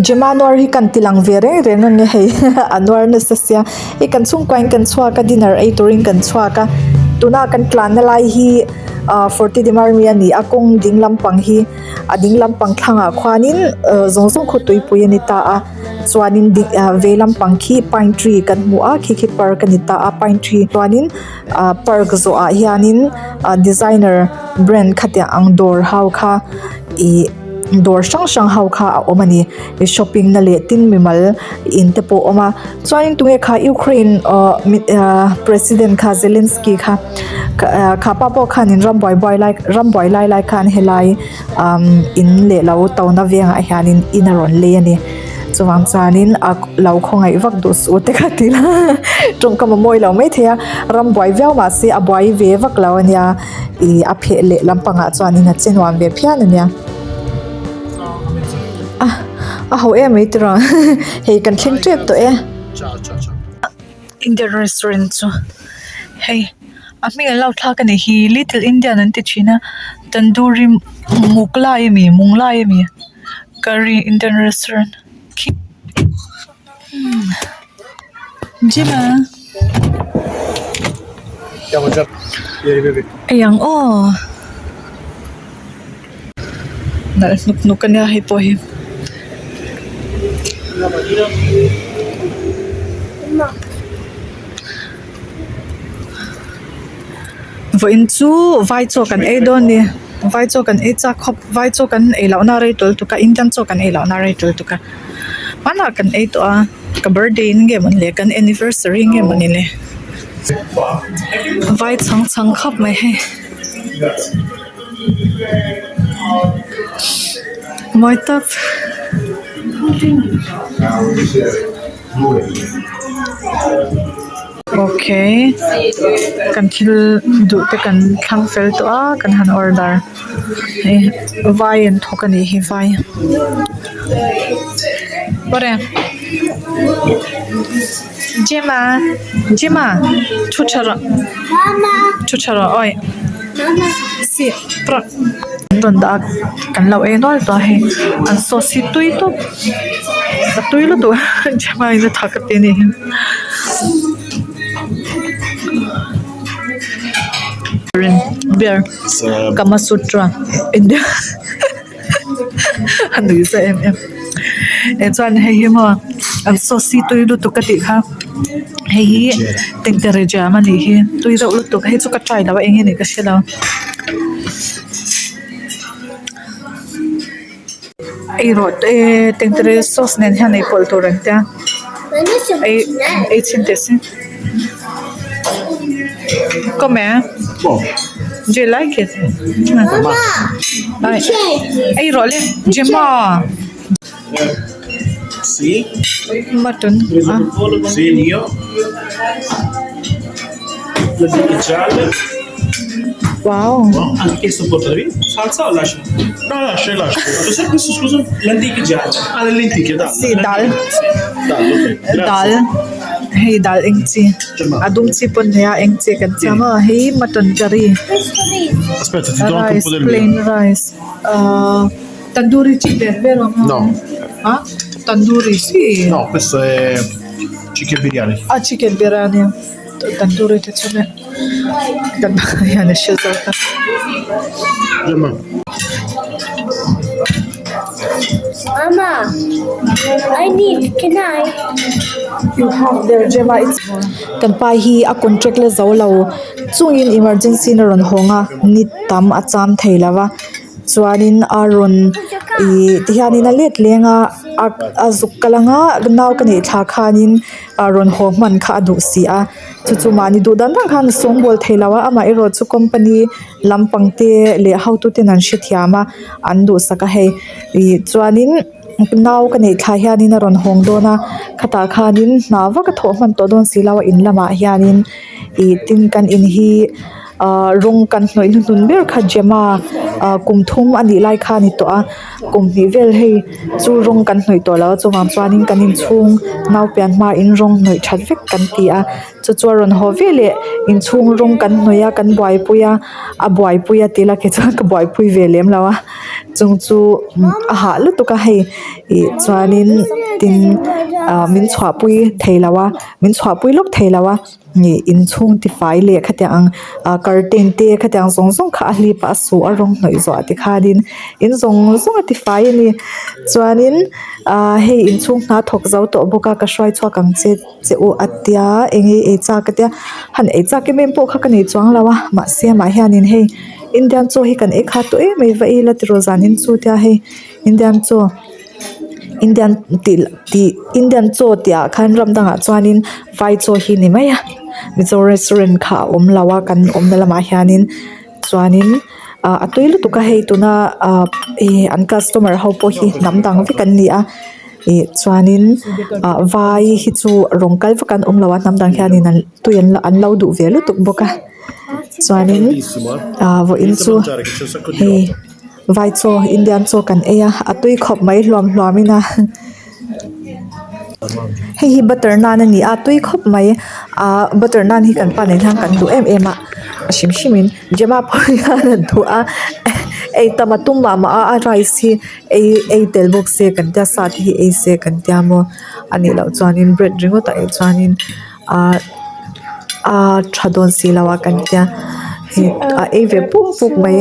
Gemma nuar hi kan ti lang ve reng reng ange hei a nuar nasa sia hei kan chhungkua in kan chhuak a dinner ei turin kan chhuak a tuna kan tlanna lai hi ah forty demarmy a ni a kawng ding lampang hi a ding lampang thlangah khuanin ah zawng zawng khaw tuipui a ni ta a chuanin ding ah vei lampang khi pine tree kan hmu a khi khi park a ni ta a pine tree chuanin ah park zawh ah hianin ah designer brand khatiang ang dawr ho kha ihh dawr hrang hrang ho kha a awm a ni shopping na leh tin mimal in te pawh a awm a chuanin tunge kha Ukraine ahh ahh president kha Zelensky kha ah kha pa pawh khanin ram buai buai lai ram buai lai lai khan helai umm in leh lo to na vengah hianin in a rawn lei a ni chuvang chuanin a lo khawngaih vak duh suh te kha ti ila tawngkam a mawi lo maithei a ram buai viau mahse a buai ve vak lo a nia. Ih a pheh leh lampangah chuanin a che nuam ve phian a nia. A a ho em mai tiraw hei kan thleng tep tawh e. Indian restaurant chu hei a hming an lo thlak a nih hi little Indian an ti thin a tandoori mughlai a mi munglai a mi curry Indian restaurant khi. Gemma Ei ang aw nalh hnuk hnuk a nia hei pawh hi. Vawiin chu vai chaw kan ei dawn a ni vai chaw kan ei chak khawp vai chaw kan ei loh na rei tul tuk a Indian chaw kan ei loh na rei tul tuk a hmanah kan ei tawh a ka birthday in nge mawni le kan anniversary nge mawni le vai chhang chhang khawp mai hei mawi tawp. Okay kan thil duh te kan thlang fel tawh a kan han order hei vai an thawk a nih hi vai pawre Gemma Gemma thu tha rawh thu tha rawh awi si pawh an rawn dah a kan lo ei nual tawh a hei an sauce hi tui tawp a tui lutuk a Gemma in a thak a ti a nih hi. Beer Kamasutra India a nui za em em eh chuan hei hi maw an sauce hi tui lutuk ka tih kha hei hi tengtere jam a nih hi tui deuh lutuk hei chu ka try lo a eng nge nih ka hre lo. Ei rawh te tengtere sauce nen hian ei pawlh tur an tia ei ei chhin teh se come do you like it ei rawh le Gemma mutton a. Wow. Si dal dal hei dal eng chi a dum chi pawn nei a eng chi kan chiang a hei mutton curry rice plain rice ahh tandoori chicken vel a awm a tandoori chi a chicken biryani. Tandoori te chu le kan hian a hre zawk a. Mama, I need, can I? You have there Gemma it's kan pa hi a contract la zo lo chungin emergency in a rawn hawng a ni tam a cham thei lo va chuanin a rawn ih tihianin a let leng a a zuk kal ang a nau ka neih thla khanin. a rawn haw hman kha a duh si a chu chu mahni duh dan dan khan a sawngbawl thei lo a amaherawh chu company lampang te leh hotu ten an hrethiam a an duhsak a hei ih chuanin nau ka neih thla hianin a rawn hawng dawn a khatah khanin hna vak a thawh hman tawh dawn si lo a in lamah hianin ih tin kan in hi. Ahh rawng kan hnawih hnuhnun ber kha Gemma ah kum thum a nih lai kha a ni tawh a kum hnih vel hei chu rawng kan hnawih tawh lo a chuvang chuanin kan inchhung nau pian hmain rawng hnawih that vek kan ti a chu chu a rawn haw veleh inchhung rawng kan hnawih a kan buaipui a a buaipui a tih lakah chuan ka buaipui ve lem lo a chung chu a hah lutuk a hei ih chuanin tin ah min chhuahpui thei lo a min chhuahpui lawk thei lo a. Ih inchhung tifai leh khatiang ang ah curtain te khatiang zawng zawng kha a hlip a a su a rawng hnawih zawh ah te khanin in zawng zawng a tifai a ni chuanin ah hei inchhung hna thawk zo tawh bawk a ka hruai chhuak ang che che u a tia eng nge ei chak a tia han ei chak em em pawh kha ka nei chuang lo a mahse amah hianin hei Indian chaw hi kan ei khat tawh em mai va ei la tiraw zanin chu tia hei Indian chaw. Indian tih tih Indian chaw tih ah khan ram dangah chuanin vai chaw hi ni mai a mizo restaurant kha a awm lo a kan awmna lamah hianin chuanin ah a tui lutuk a hei tuna ah ih an customer ho pawh hi hnam dang vek an ni a ih chuanin ah vai hi chu rawng kal vak an awm lo a hnam dang hianin an tui an lo duh ve lutuk bawk a chuanin ah vawiin chu hei. Vai chaw Indian chaw kan ei a a tui khawp mai hluam hluam in a hei hi butter naan a ni a tui khawp mai ahh butter naan hi kan pa nen hian kan duh em em a a hrim hrim in Gemma pawh hian a duh a ei tam a tum mah mah a a rice hi ei ei tel bawk se kan tia sa te hi ei se kan tia maw a nih loh chuan in bread ringawt a ei chuan in ahh a tha dawn si lo a kan tia hei a ei ve puk puk mai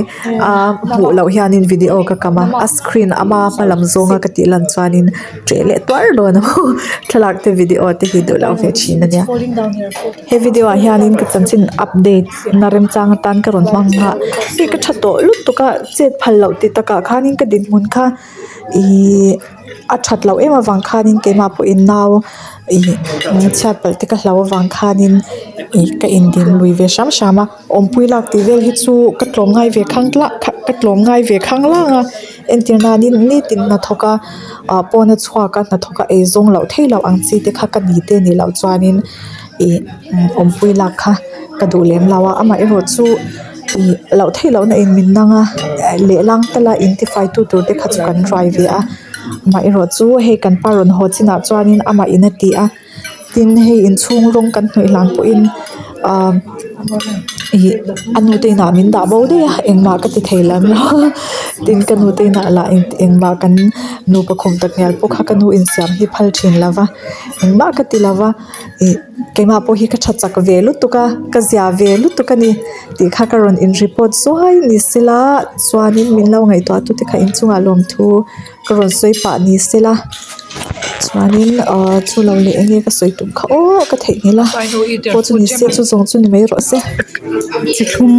a hmuh loh hianin video ka kam a a screen ama hma lam zawnga ka tih lan chuanin ṭeh leh tuar dawn a thlalak te video te hi duh loh ve thin ania he video ah hianin ka chanchin update na remchang atan ka rawn hmang a hei ka tha tawh lutuk a chet phal loh ti takah khanin ka dinhmun kha ihh a that loh em avang khanin keimah pawhin nau ih chhiat palh te ka hlau avang khanin ih ka indin lui ve hram hram a awmpui lak tih vel hi chu ka tlawm ngai ve khang tlak ka tlawm ngai ve khang lang a entir nanin nitin hnathawk a ah pawn a chhuak a hnathawk a eizawng loh theih loh ang chi te kha ka ni te nih loh chuanin ih awmpui lak kha ka duh lem lo a amaherawh chu. Ih loh theih lohna in min dang a lehlang tala in tifai tu tur te kha chu kan hruai ve a amaherawh chu hei kan pa rawn haw chinah chuanin amah in a ti a tin hei inchhung rawng kan hnawih hlan pawhin ah ih a nu te inah min dah bo daih a engmah ka ti thei lem lo tin ka nu te inah lah engmah kan nupa khum tak ngial pawh kha ka nu insiam hi phal thin lo va engmah ka ti lo va. Ih keimah pawh hi ka tha chak ve lutuk a ka zia ve lutuk a ni tih kha ka rawn in report zuai ni sela chuanin min lo ngaihtuah tute kha inchungah lawmthu ka rawn sawi pah ni sela chuanin ahh chu lo leh eng nge ka sawi tum kha aw ka theihnghilh a pawh chu ni se chu zawng chu ni mai rawh se chi thlum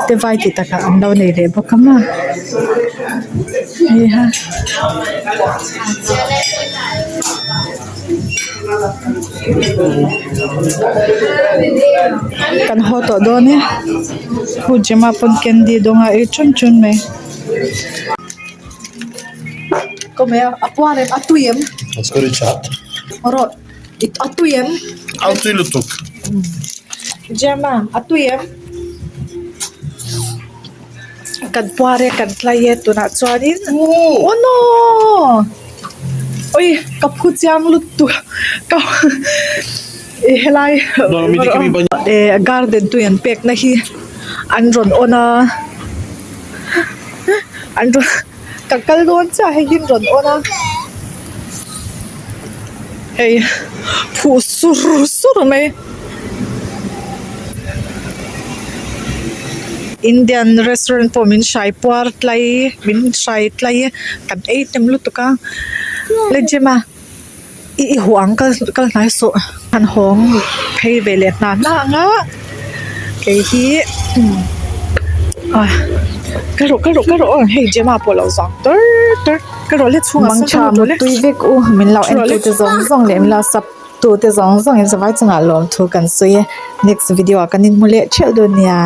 te vai tih takah an lo nei leh bawk a maw heiha. Kan haw tawh dawn e pu Gemma pawn candy dawng a ei ṭun ṭun mai. Kan puar e kan tlai e tunah chuanin aw no ui ka phu chiang lutuk ka ih helai eh garden tui an pek na hi an rawn on a an rawn ka kal dawn chiah hei hi an rawn on a hei phuh sur sur mai. Indian restaurant pawh min hrai puar tlai min hrai tlai kan ei hnem lutuk a le gym a i i huang kal kal hnai suh han hawng phei ve leh hna hna ang a kei hi ah ka rawh ka rawh ka rawh aw hei Gemma pawh lo zang tar tar ka rawh le chhungah sawn ka lut rawh le Mangtha muttui vek u min lo en tute zawng zawng leh min lo sub tute zawng zawng in zavai chungah lawmthu kan sawi e next video ah kan inhmu leh theuh dawn nia.